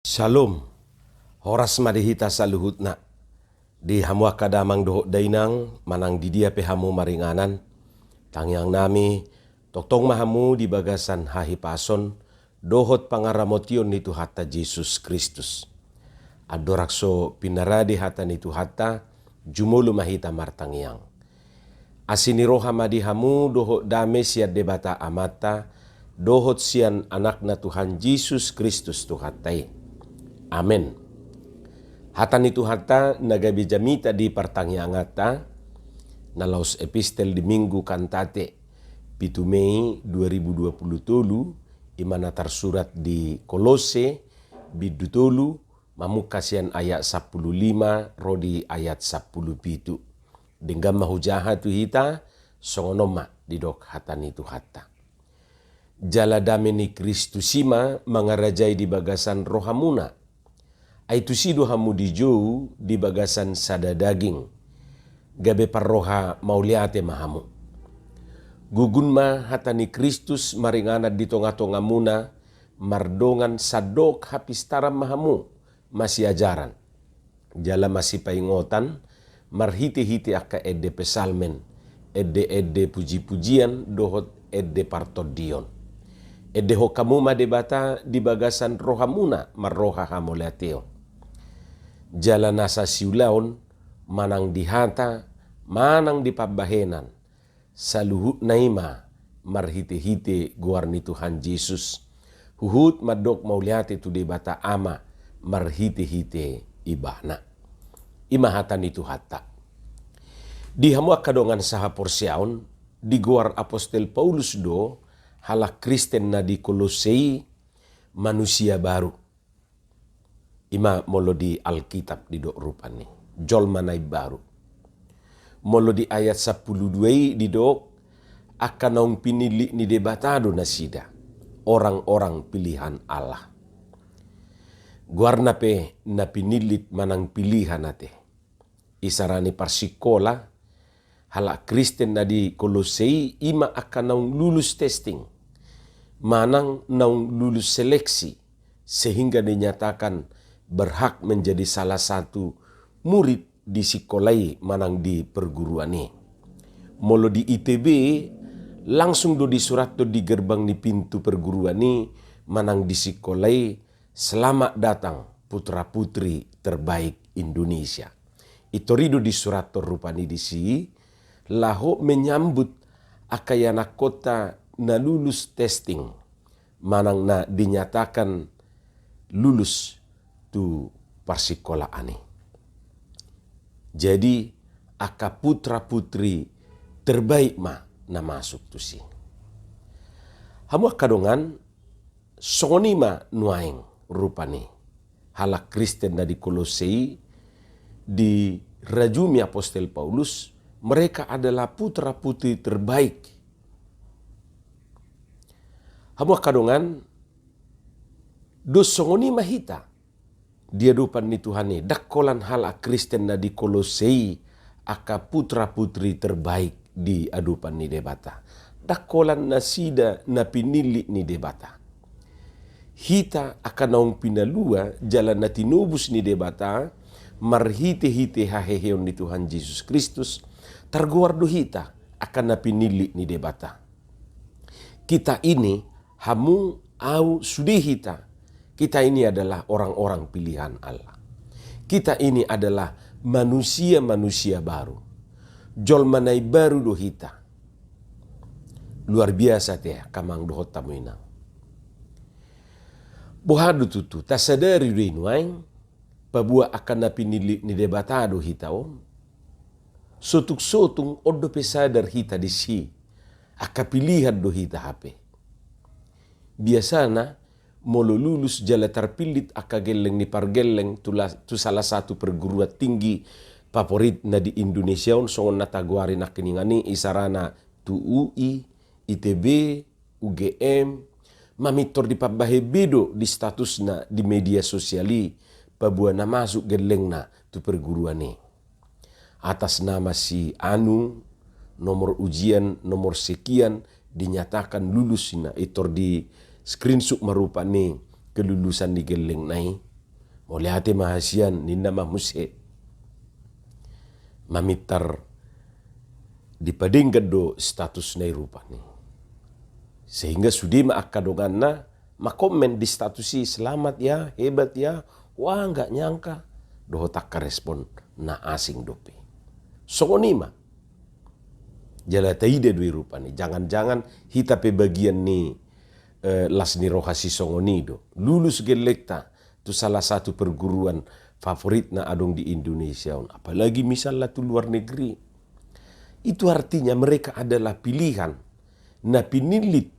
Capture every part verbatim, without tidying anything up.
Shalom. Horas ma di hita saluhutna. Di hamu angka damang dohot dainang, manang di dia pe hamu maringanan, tangiang nami, tongtong ma hamu di bagasan hahipason dohot pangaramotion ni Tuhanta Jesus Kristus. Andorang so pinarade hata ni Tuhanta, jumolo ma hita martangiang. Asi ni roha ma di hamu dohot dame sian Debata Amanta, dohot sian Anakna Tuhan Jesus Kristus Tuhanta i. Amen. Hata ni Tuhanta na gabe jamita di partangianganta, na laos epistel di Minggu Kantate, pitu Mei dua ribu dua puluh tolu, i ma na tarsurat di Kolose, bindu tolu, mamungka sian ayat sampulu lima ro di ayat sampulu pitu. Denggan ma hujaha tu hita, songon on ma didok hata ni Tuhanta. Jala dame ni Kristus i ma mangarajai di bagasan rohamuna. Ai tusi do hamu dijou di bagasan sada daging. Gabe parroha mauliate ma hamu. Gugun ma hata ni Kristus maringanan di tongatongamuna, mardongan sandok hapistaran ma hamu, masiajaran, jala masipaingotan, marhitehite angka ende psalmen, endeende pujipujian dohot ende partondion. Endehon hamu ma Debata di bagasan rohamuna marroha hamauliateon. Jala nasa siulaon, manang di hata, manang di pambahenan, saluhutna i ma marhitehite goar ni Tuhan Jesus, huhut mandok mauliate tu Debata Ama marhitehite Ibana. I ma hata ni Tuhanta. Di hamu angka dongan sahaporseaon, digoar apostel Paulus do halak Kristen na di Kolose i manusia baru. I ma molo di Alkitab didok rupani, jolma na imbaru. Molo di ayat sampulu dua i didok, angka naung pinillit ni Debata do nasida, orang-orang pilihan Allah. Goarna pe na pinillit manang pilihan ate. Isarana parsikola, halak Kristen na di Kolose i, i ma angka naung lulus testing, manang naung lulus seleksi, sehingga dinyatakan berhak menjadi salah satu murid di sikola i manang di perguruan i. Molo di I T B, langsung do disurathon di gerbang ni pintu perguruan i manang di sikola i, "Selamat datang putra-putri terbaik Indonesia." I tor i do disurathon rupani disi, laho menyambut angka ianakhonta na lulus testing, manang na dinyatakan lulus tu parsikolaan i. Jadi, angka putra-putri terbaik ma na masuk tusi. Hamu angka dongan, songon i ma nuaeng rupani halak Kristen na di Kolose i, dirajumi apostel Paulus, mereka adalah putra-putri terbaik. Hamu angka dongan, dos songon i ma hita di adopan ni Tuhan i, ndang holan halak Kristen na di Kolose i angka putra-putri terbaik di adopan ni Debata. Ndang holan nasida na pinillit ni Debata. Hita angka naung pinalua jala na tinobus ni Debata, marhitehite haheheon ni Tuhan Jesus Kristus, targoar do hita angka na pinillit ni Debata. Kita ini, hamu, au, sude hita, kita ini adalah orang-orang pilihan Allah. Kita ini adalah manusia-manusia baru. Jolma na imbaru do hita. Luar biasa ate, angka amang dohot hamu inang. Boha do tutu, tasadari do i nuaeng, paboa angka na pinillit ni Debata do hita on. Sotung-sotung on dope sadar hita disi, angka pilihan do hita hape. Biasana, molo lulus jala tarpillit angka gelleng ni pargelleng tu la-, tu salah satu perguruan tinggi favorit na di Indonesia on, songon na tagoari nangkiningan i, isarana tu U I, I T B, U G M, mamintor dipambahen be do di statusna di media sosial i, paboa na masuk gellengna tu perguruan i. Atas nama si Anu, nomor ujian, nomor sekian, dinyatakan lulus, na i tor di screenshot ma rupani kelulusan ni gellengna i. Mauliate ma hasian, ninna ma muse. Mamintar dipadenggan do statusna i rupani. Sehingga sude ma angka donganna makomen di status i, "Selamat ya, hebat ya, wah, nggak nyangka." Dohot angka respon na asing dope. Songon i ma. Jala taida do i rupani. Jangan-jangan hita pe bagian ni, eh, las ni roha sisongon i do. Lulus gellengta tu salah satu perguruan favoritna adong di Indonesia on. Apalagi misalna tu luar negeri. Itu artinya mereka adalah pilihan na pinillit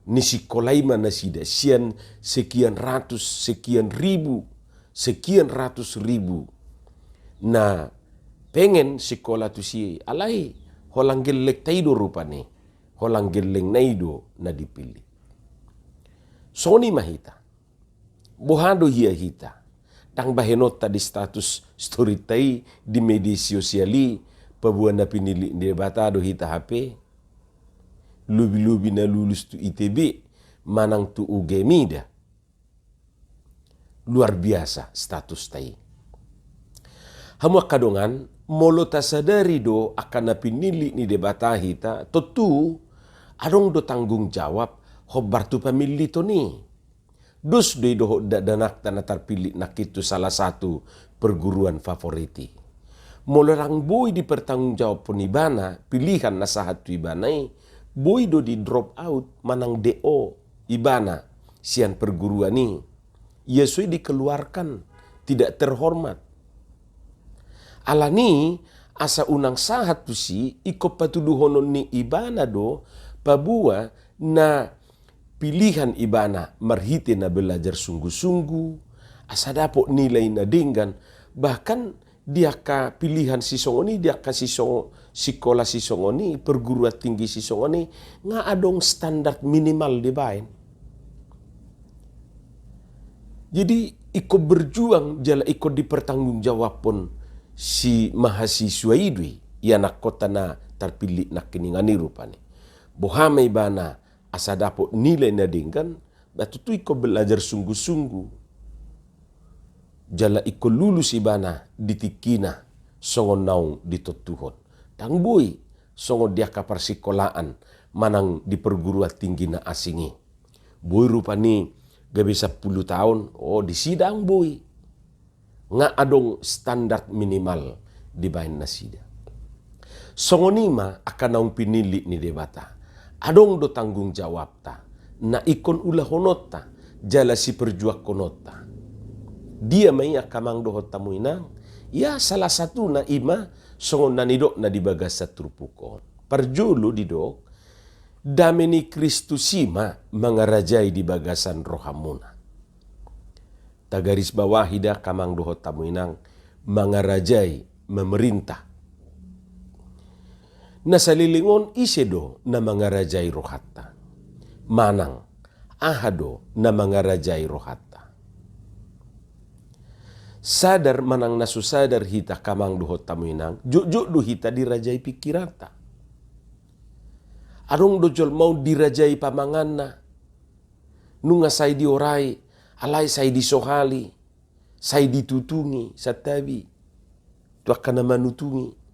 ni sikola i ma nasida, sian sekian ratus, sekian ribu, sekian ratus ribu na pengen sikola tusi. Alai holan gellengta i do rupani, holan gellengna i do na dipillit. Songon i ma hita. Boha do ia hita? Ndang bahenonta di status storyta i, di media sosial i, paboa na pinillit ni Debata do hita hape. Lobi-lobi na lulus tu I T B manang tu U G M, ida. Luar biasa statusta i. Hamu angka dongan, molo tasadari do angka na pinillit ni Debata hita, tontu adong do tanggung jawab hombar tu pamilliton i. Dos do i dohot dakdanakta na tarpillit nangkin tu salah satu perguruan favorit i. Molo ndang boi dipertanggungjawabhon ibana pilihan na sahat tu ibana i, boi do di drop out manang D O ibana sian perguruan i. Ia so i dikeluarkan, tidak terhormat. Alani asa unang sahat tusi, ingkon patuduhonon ni ibana do, paboa na pilihan ibana marhite na belajar sungguh-sungguh, asa dapot nilai na denggan, bahkan di angka pilihan sisongon i, di angka sisongo-, sikola sisongon i, perguruan tinggi sisongon i, nga adong standar minimal dibaen. Jadi, ingkon berjuang jala ingkon dipertanggungjawabhon si mahasiswa i do i, ianakhonta na tarpillit nangkiningan i rupani. Boha ma ibana asa dapot nilai na denggan, ba tontu ingkon belajar sungguh-sungguh. Jala ingkon lulus ibana di tingkina songon naung ditontuhon. Ndang boi songon di angka parsikolaan manang di perguruan tinggi na asing i. Boi rupani gabe sampulu taon, o, disi ndang boi. Nga adong standar minimal dibaen nasida. Songon i ma angka naung pinillit ni Debata. Adong do tanggung jawabta na ingkon ulahononta jala siperjuangkononta. Dia ma i angka amang dohot hamu inang? Ia salah satuna i ma songon na nidokna di bagasan turpuk on. Parjolo didok, dame ni Kristus i ma mangarajai di bagasan rohamuna. Tagarisbawahi da angka amang dohot hamu inang, mangarajai, memerintah. Na saleleng on ise do na mangarajai rohanta? Manang aha do na mangarajai rohanta? Sadar manang na so sadar hita angka amang dohot hamu inang, jotjot do hita dirajai pingkiranta. Adong do jolma on dirajai pamanganna. Nunga sai diorai, alai sai disohali, sai ditutungi, santabi tu angka na manutungi.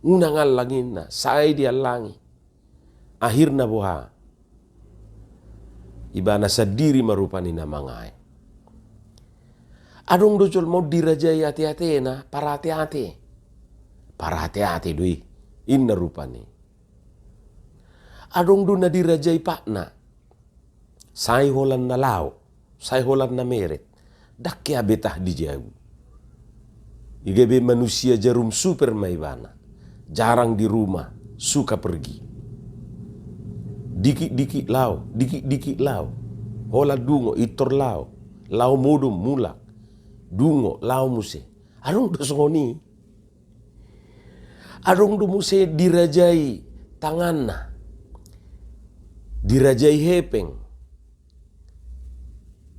Unang allang inna, sai diallangi. Akhirna boha? Ibana sandiri ma rupani na mangae. Adong do jolma on dirajai ateatena, parateate. Parateate do i, inna rupani. Adong do na dirajai patna. Sai holan na laho, sai holan na meret. Ndang hea betah di jabu. I gabe manusia jarum super ma ibana. Jarang di rumah, suka pergi. Dikit-dikit laho, dikit-dikit laho. Holan dungo, pintor laho. Laho modom, mulak. Dungo, laho muse. Adong do songon i. Adong do muse dirajai tanganna, dirajai hepeng.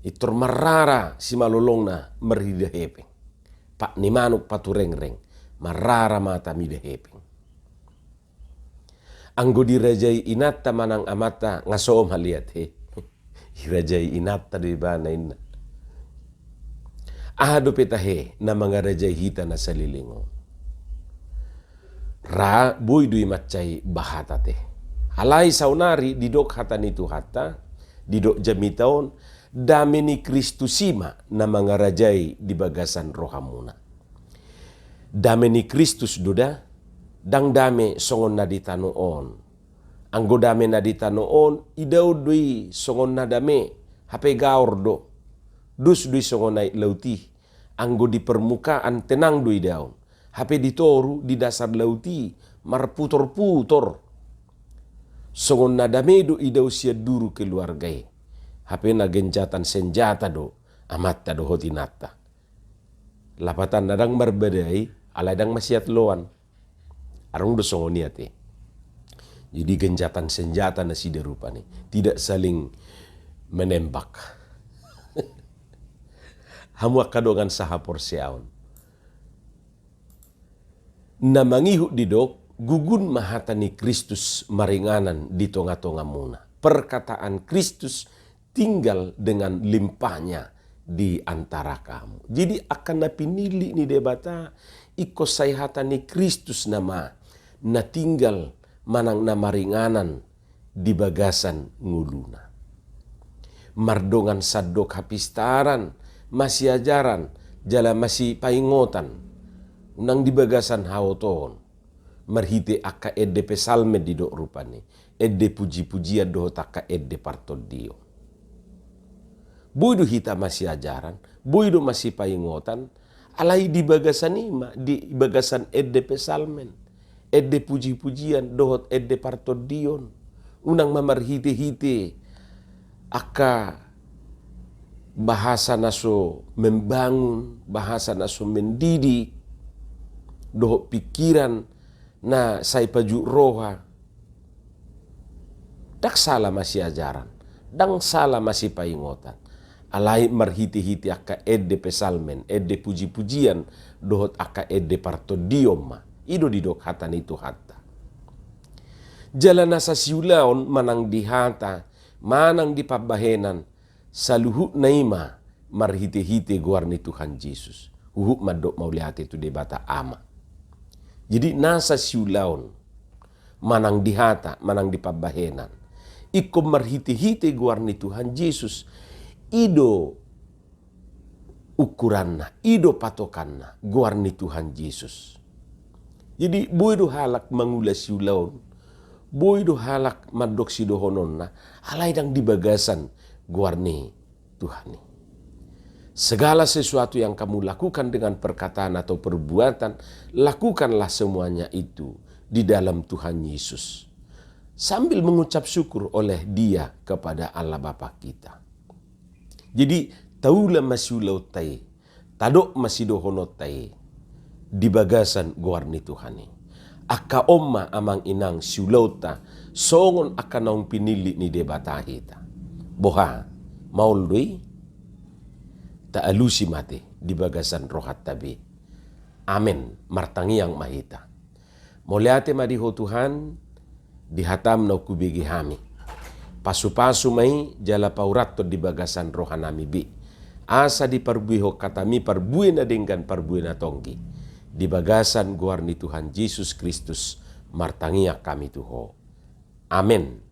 Pintor marrara simalolongna marhite hepeng. Pat ni manuk paturengreng, marrara mata mida hepeng. Anggo dirajai inanta manang amanta nga so maliat he. Dirajai inanta do ibana inna. Aha dope tahe na mangarajai hita na saleleng on? Ra boi do i mansai bahata te. Alai saonari didok hata ni Tuhanta, didok jamita on, dame ni Kristus i ma na mangarajai di bagasan rohamuna. Dame ni Kristus do da, ndang dame songon na di tano on. Anggo dame na di tano on, idaon do i songon na dame, hape gaor do. Dos do i songon aek laut i, anggo di permukaan tenang do idaon. Hape di toru, di dasar laut i, marputor-putor. Songon na dame do idaon sian duru keluarga i. Hape na genjatan senjata do amanta dohot inanta. Lapatanna ndang marbadai, alai ndang masiat loan. Adong do songon i ate. Jadi genjatan senjata nasida rupani. Tidak saling menembak. Hamu angka dongan sahaporseaon. Na mangihut didok, gugun ma hata ni Kristus maringanan di tonga-tongamuna. Perkataan Kristus tinggal dengan limpahnya di antara kamu. Jadi angka na pinillit ni Debata, ingkon sai hata ni Kristus nama na tinggal manang na maringanan di bagasan ngoluna. Mardongan sandok hapistaran, masiajaran, jala masipaingotan, unang di bagasan haotoon. Marhite angka ende Psalmen didok rupani, ende puji-pujian dohot angka ende partondion. Boi do hita masiajaran, boi do masipaingotan, alai di bagasan i ma, di bagasan ende Psalmen, ende puji-pujian dohot ende partondion. Unang ma marhite-hite angka bahasa na so membangun, bahasa na so mendidik, dohot pikiran na sai pajuk roha. Ndang sala masiajaran, ndang sala masipaingotan. Alai marhite-hite angka ende Psalmen, ende puji-pujian, dohot angka ende partondion ma. I do didok hata ni Tuhanta. Jala nasa siulaon manang di hata, manang di pambahenan, saluhutna i ma marhite-hite goar ni Tuhan Jesus. Huhut mandok mauliate tu Debata Ama. Jadi nasa siulaon, manang di hata, manang di pambahenan, ingkon marhite-hite goar ni Tuhan Jesus. I do ukuranna, i do patokanna, goar ni Tuhan Jesus. Jadi boi do halak mangula siulaon, boi do halak mandok sidohononna, alai ndang di bagasan goar ni Tuhan i. Segala sesuatu yang kamu lakukan dengan perkataan atau perbuatan, lakukanlah semuanya itu di dalam Tuhan Yesus, sambil mengucap syukur oleh Dia kepada Allah Bapa kita. Jadi, taula ma siulaonta i, tadok ma sidohononta i di bagasan goar ni Tuhan i. Angka on ma amang inang siulaonta, songon angka naung pinillit ni Debata hita. Boha, maol do i? Taalusi ma ate di bagasan rohanta be. Amen. Martangiang ma hita. Mauliate ma di Ho Tuhan, di hataM naung hubege hami. Pasupasu ma i jala paurathon di bagasan rohanami be. Asa diparbuehon hataMi parbue na denggan parbue na tonggi. Di bagasan goar ni Tuhan Jesus Kristus martangiang hami tu Ho. Amen.